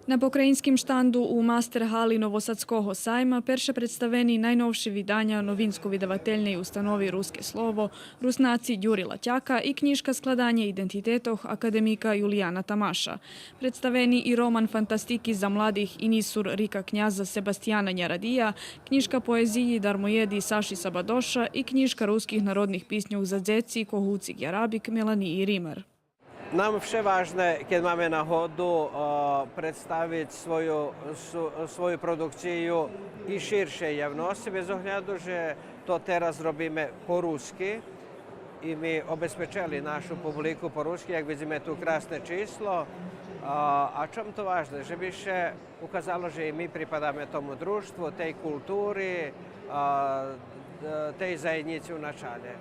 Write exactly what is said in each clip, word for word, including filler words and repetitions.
На покраїнским штанду у Мастер-гали Новосадского сайма перше представени найновши виданя Новинско-видавательней установи Руске слово, Руснаци Дюри Латяка и кнїжка Складанє идентитетох академика Юлияна Тамаша. Представени и роман фантастики за младих Инисур Рика княза Себастияна Нярадия, кнїжка поезиї Дармоєди Саши Сабадоша и кнїжка руских народних писньох за дзеци Когуцик ярабик Меланиї Ример. Нам вше важне, кед маме нагоду, е, представиц свою, су-, свою продукцию и ширшей явносци, без огляду же то тераз робиме по руски. И ми обезпечели нашу публику по руски, як видзиме ту красне число. А, а чом то важне? Же би ше указало же и ми припадаме тому дружтву, тей култури, а, д-, тей заєднїци у началє.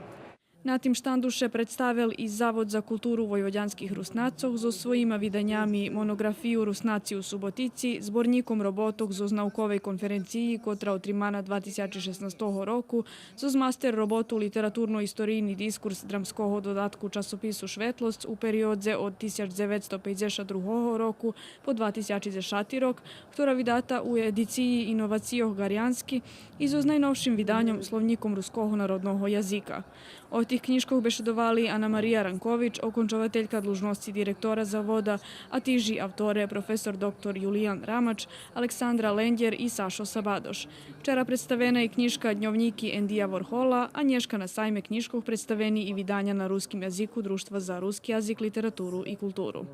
На тим штанду ше представел и Завод за културу войводянских Руснацох зоз своїма виданями, моноґрафию Руснаци у Суботици, зборнїком роботох зоз науковей конференциї, котра отримана два тисячи шеснастого року, зоз мастер роботу Литературно-историйни дискурс драмского додатку часопису Шветлосц у периодзе од тисяч дзеветсто пейдзешат другого року по два тисячи дзешати рок, котра видата у едициї Иновацийох Ґарянски, и зоз найновшим виданьом Словнїком руского народного язика. О тих кнїжкох бешедовали Анамария Ранкович, окончователька длужносци директора Завода, а тиж и авторе професор доктор Юлиян Рамач, Александра Лендєр и Сашо Сабадош. Вчера представена и кнїжка Дньовнїки Ендия Ворхола, а нєшка на сайме кнїжкох представени и виданя на руским язику Дружтва за руски язик, литературу и културу.